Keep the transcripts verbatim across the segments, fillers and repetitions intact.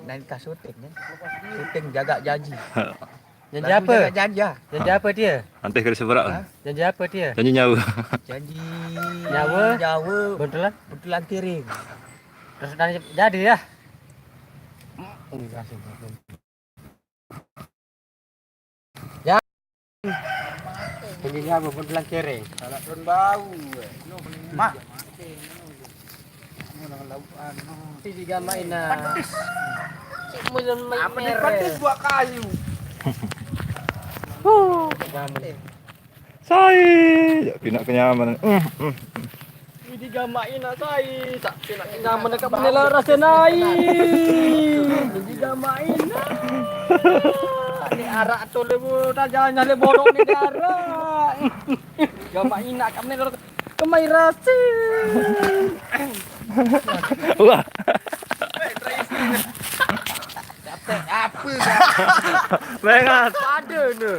Lain ka syuting kan. Syuting Jaga Janji. Janji apa? Jaga Janji ah. Janji apa dia? Nanti kali seberak. Ha? Janji apa dia? Janji nyawa. Janji nyawa? Nyawa. Betulan? Betulan kiring. Terus dan jadi ya. Ya. Ini dia betulan kiring. Kalau daun bau. Mak. Ini juga main nah. Cik Mulun main apa nih? Petis buat kayu. Huh. Sai, ya kena kenyaman. Hmm, hmm. Ini gamain asai, tak kena nyaman dekat menela rasa nai. Ini gamain. Ini arak tu lebu tajanya le borok ni arak. Gamain nak kat menela kemai rasa. Wah. Apa dah? Mengat. Ada tu.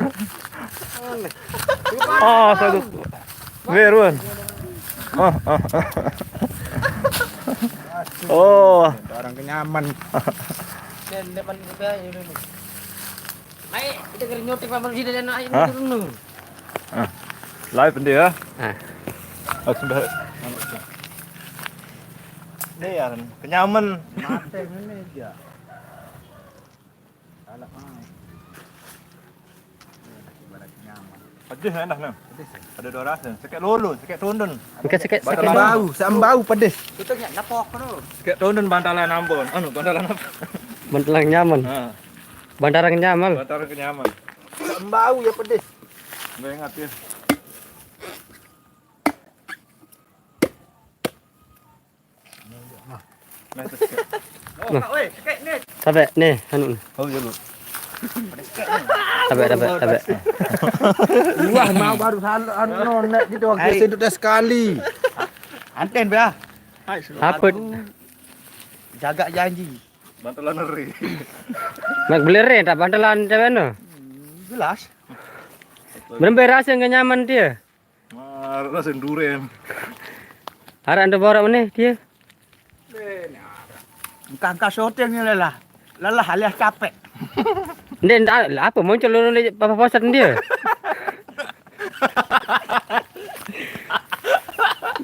Oh, satu. Weh, Ruan. Ah, ah, ah. Oh. Orang kenyaman. Dan depan kita ini. Naik, kita kena nyotik sama di dalam air. Hah? Dulu. Ah. Live nanti ya. Ah. Aku sudah. Ini ya, kenyaman. Mati ini dia. Anak mana? Pedih enak nah. Pedih. Ada dua rasa. Sakit lulu, sakit tundun. Sakit, sakit, sakit. Bau, sambau pedih. Itu nggak nepok tu. Sakit tundun bantalan Ambon. Anu, bantalan apa? Bantalan nyaman. Ha. Bantaran nyaman. Bantaran kenyaman. Sambau ya pedih. Nggak ingat ya. Nah, terus. Nah. Sampai nih, anu. Oh, iya, lu. Sampai, sampai, sampai. Wah, mau baru salah anu nek gitu waktu sedut sekali. Anten bah. Apa? Jaga janji. Bantalan neri. Mak beler ya, tak bantalan cewek no. Jelas. Berembe rasa nggak nyaman dia. Marah sing duren. Arek ande borok meneh dia. Engkah-engkah syuting ni lelah. Lelah alias capek. Ndek, ndak, lah, apa muncul lu ni, apa posan dia?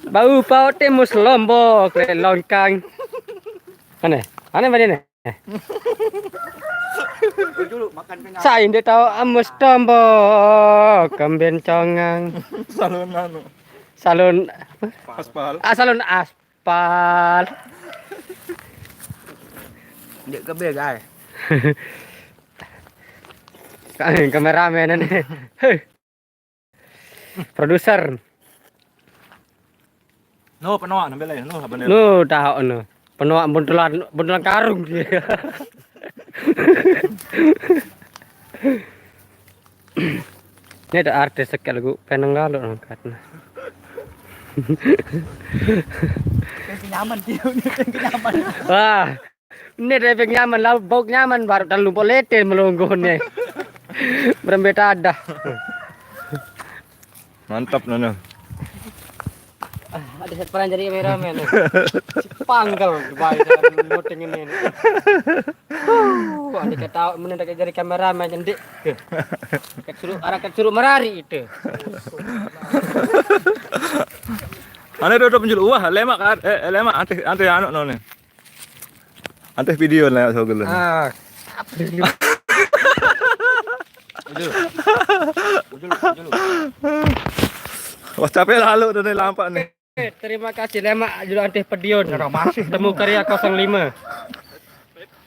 Bau paut timus lombok, lek longkang. Aneh, aneh pada ni. Dulu makan kenyang. Sain dia tahu amus tombo kembencongan. Salon anu. Salon apa? Aspal. Ah, salon aspal. Dia kebe, guys. Kameramen ni. Hei. Produser. No, penoak nambah lain. No, apa ni? No, tahu no. Penoak buntelan, buntelan karung dia. Ini ada artis sekali lagu peneng lalu angkat. Nyaman dia, nyaman. Wah, ini ada efek nyaman, lalu bau nyaman, baru terlalu polete melonggone. Berembe tadah. Mantap, Nono. Ah, ada set peran jadi kameramen. Panggal bae dalam syuting ini. Huh, ada kata mana tak jadi kameramen, ndeq. Ket suruh, arah ket suruh merari itu. Ane dodok penjulu. Wah, lemak, eh, lemak, antih, antih anu, Nono. Antih video lah, so gelo. Ah, apa dulu? Ujul. Ujul, ujul. Wah, capek lalu tu ni lampak ni. Eh, terima kasih lemak julu antih pedion. Terima kasih. Temu Karya kosong lima.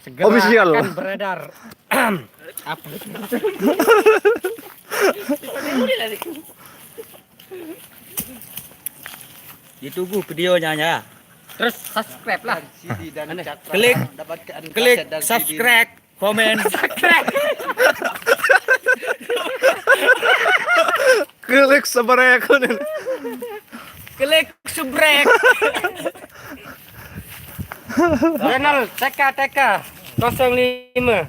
Segera official akan beredar. Apa? Ditunggu videonya ya. Terus subscribe lah. Aneh. Klik, klik subscribe, komen. Klik sebrek. Klik sebrek. Channel T K T K kosong lima.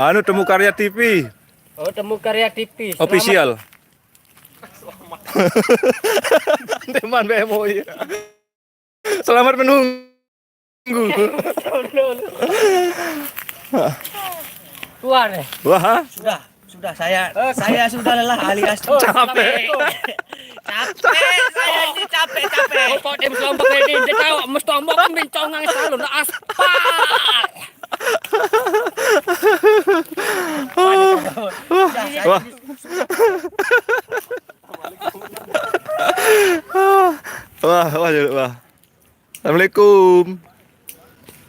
Anu, Temu Karya T V. Oh, Temu Karya T V. Selamat. Official. Teman B M O I. Selamat menunggu. Keluar deh. Wah. Sudah, sudah saya saya sudah lelah alias capek. Capek saya ini capek capek. Kok dia selompok ini dia tahu mesti tombok kan bincongang selalu nak aspal. Wah. Wah, wah, wah. Assalamualaikum.